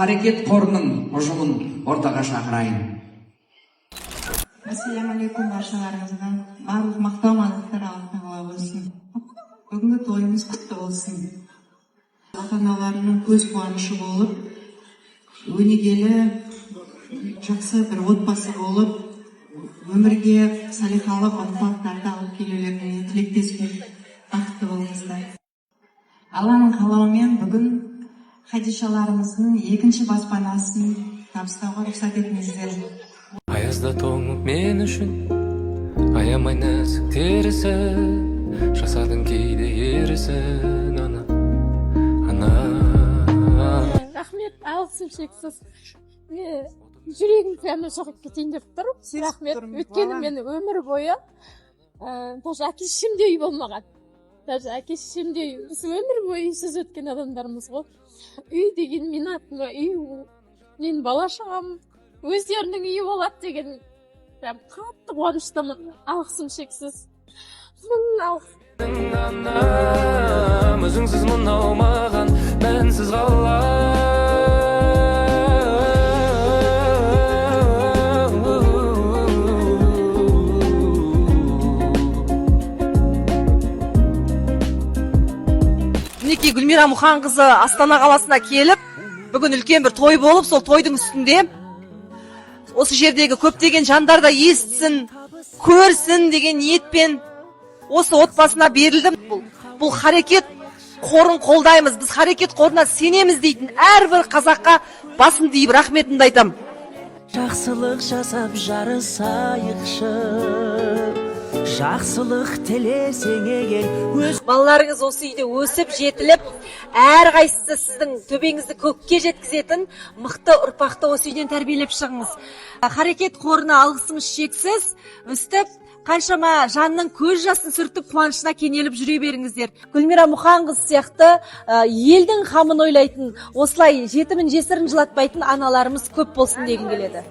Харекет қорының ұжымын ортаға шақырайын. Ассаляму алейкум баршаларыңызға. Барлық мақтау, мадақтар Алла Тағала болсын. Бүгінгі тойымыз құтты болсын. Ата аналарының көз қуанышы болып, өнегелі, жақсы бір отбасы болып, өмірге салиқалы ұрпақтарды алып келулеріне тілектеспін. Бақытты болыңыздар. Алланың қалауымен бүгін Хадишаларымыздың екінші баспанасын табыстауға рұқсат етіңіздер. Аязда тоңып мен үшін аямай нәзік терісін, жасадың кейде ерісін, ана, ана. Рахмет, алғысым шексіз. Мен жүрегім прямо соғып кетейін деп тұр. Рахмет. Өйткені мен өмір бойы даже әке шешемде үй болмаған, даже әке шешемде үй. Біз өмір бойы үйсіз өткен адамдармыз ғой. Үй деген менің атыма үй, мен бала шағам өздерінің үйі болады деген прям қатты қуаныштымын. Алғысым шексіз, мың алғыс. Анам, өзіңсіз мынау маған мәнсіз қала. Мінекей, Гүлмира Мұханқызы Астана қаласына келіп, бүгін үлкен бір той болып, сол тойдың үстінде осы жердегі көптеген жандар да естісін, көрсін деген ниетпен осы отбасына берілдім. Бұл Харекет қорын қолдаймыз, біз Харекет қорына сенеміз дейтін әрбір қазаққа басымды иіп рахметімді айтамын. Жақсылық жасап жарысайықшы, жақсылық тілесең егер өз Балаларыңыз осы үйде өсіп жетіліп, әрқайсысы сіздің төбеңізді көкке жеткізетін мықты ұрпақты осы үйден тәрбиелеп шығыңыз. Харекет қорына алғысымыз шексіз. Өстіп қаншама жанның көз жасын сүртіп, қуанышына кенеліп жүре беріңіздер. Гүлмира Мұханқызы сияқты елдің қамын ойлайтын, осылай жетімін, жесірін жылатпайтын аналарымыз көп болсын дегім келеді.